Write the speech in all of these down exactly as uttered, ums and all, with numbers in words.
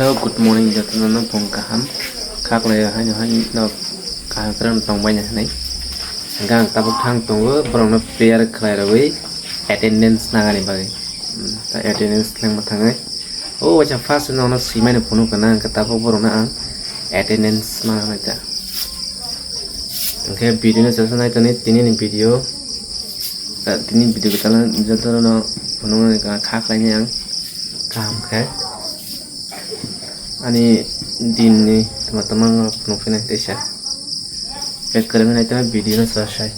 Hello, good morning, jotono no phung kaham. Khaklai haino haino kaham kwrwng tongbaina hinwi. Hwnkhe ang tabuk thang tongo, borokno prayer khlai rwui attendance nangani bagwi. Hmm, ta attendance lengma thangwi. O waisa first nono swimani phunuk kana, hwnkhe tabuk borokno ang attendance mangnai ta. Hwnkhe video no chasa naitoni, tini ni video. Ta tini video kwtal jotono phunuknani kha khlainai ang kaham khe. Ani din ni tama tama no phunuk phinai teisa. Khe kwrwngwi naitama video no chwla sai.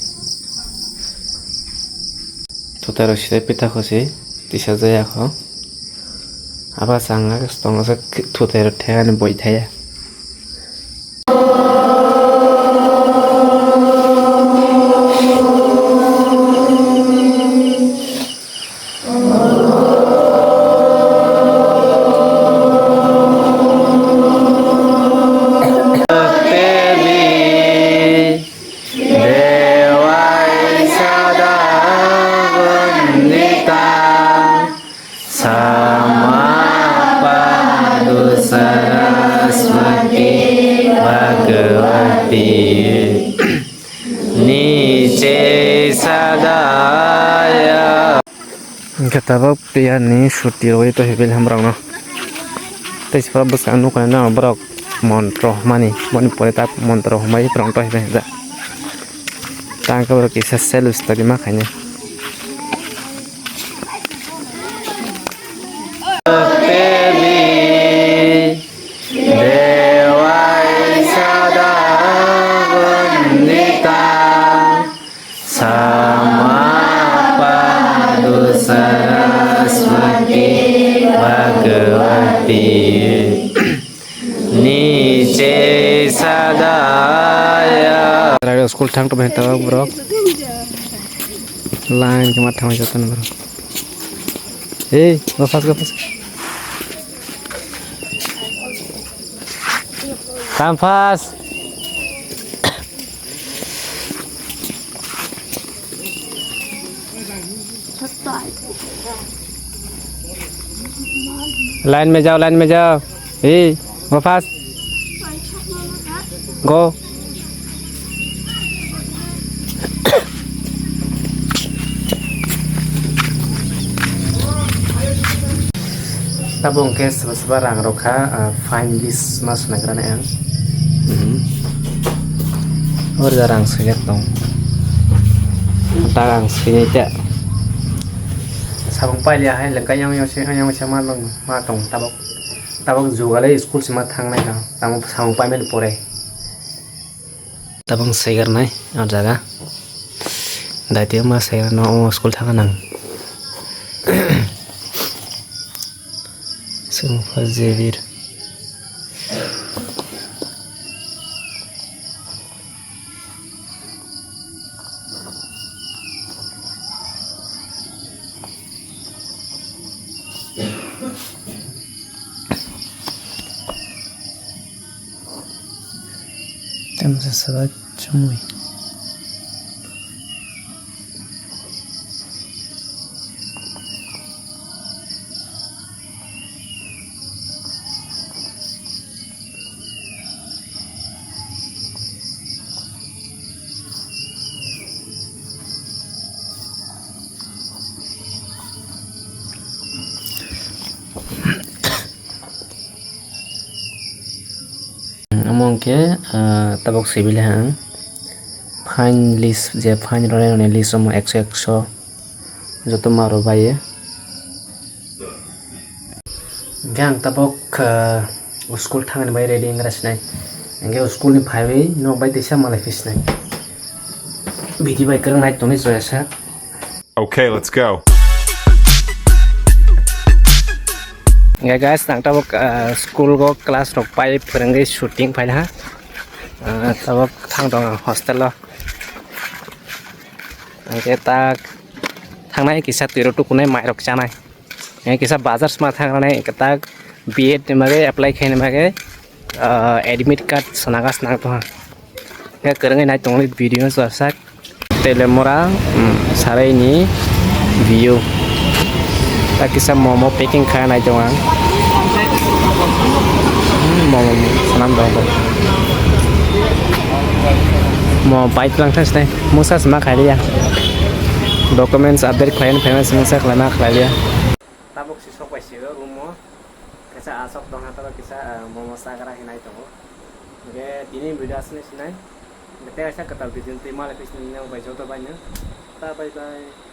Thutai rok side pita kho se tisa jaya kho. Aba changa tongo se thutai rok thegani boi thaya. Devai sada vandita samapadu saraswati bhagavati niche sadaya. Hwnkhe tabuk tiyani suti rwui tongwi bini hamrokno. Tei sipra bwskango nukha nang borok montro hwnmani, boni pore tak montro hwnbai borok tongwi bai hinjak. Tang khe borok kisa self study ma khainai. Devai sada vandita samapadu saraswati bhagavati niche sadaya. Raga school thang tong tabuk borok. Line khe ma thangwi jotono borok. Ei, go fast, go fast. Come fast. Line में जाओ, line में जाओ। Hey, go fast. Go. Tabuk hwnkhe swba swba rang rwkha, ah, fine list ma swnaigrani ang. Mhm. Oro da rang swiyak tong. Tak ang swinai ta. Sabung pailiya hai lengka yang yang se, yang yang se ma long, ma tong tabuk. Tabuk jugalai school sima thangnai ka. Tamo sabung paimani pore. Tabang saigarnai o jaga. Daitio ma saigarno o school thangna nang. Sungpha Jebir. Tamsa saba chumui. Omo hwnkhe, ah, tabuk sibili ang fine list, je fine rwnairokni list omo ekso ekso joto ma rwbaio. Hwnkhe ang tabuk, ah, school thangni bai ready wngwi sinai. Hwnkhe school ni phaiwi nok bai teisa malai phi sinai. Bidi bai kwrwng nai tongwi joya sa. Okay, let's go. Hwnkhe guys, ang tabuk, ah, school o class rok pai phwrwngwi shooting phaina ha. Ah, tabuk thang tong ang hostel o. Hwnkhe tak thangnai kisa twirok tukunai mairok chanai. Hwnkhe kisa bazar sma thangnai tak B Ed ni bagwi apply khaina bagwi, ah, admit card swnaga swnang tongha. Hwnkhe kwrwngwi nai tongli video no chwrasak. Telemora, um, sarai ni view. Tak kisa momo packing kha nai tong ang. Ang dong bo. Mo bike lang thas nai. Musa sma khailiya. Documents update khlaina phaima sma sa khlaima khlailiya. Tabuk si sok bai si o room o. Kisa asok tong ha toro kisa, ah, momo sagra hinai tongo. Ge tini video asni sinai. Ge te asa katal video tei mala kis ni nang bai joto bai no. Ta bye bye.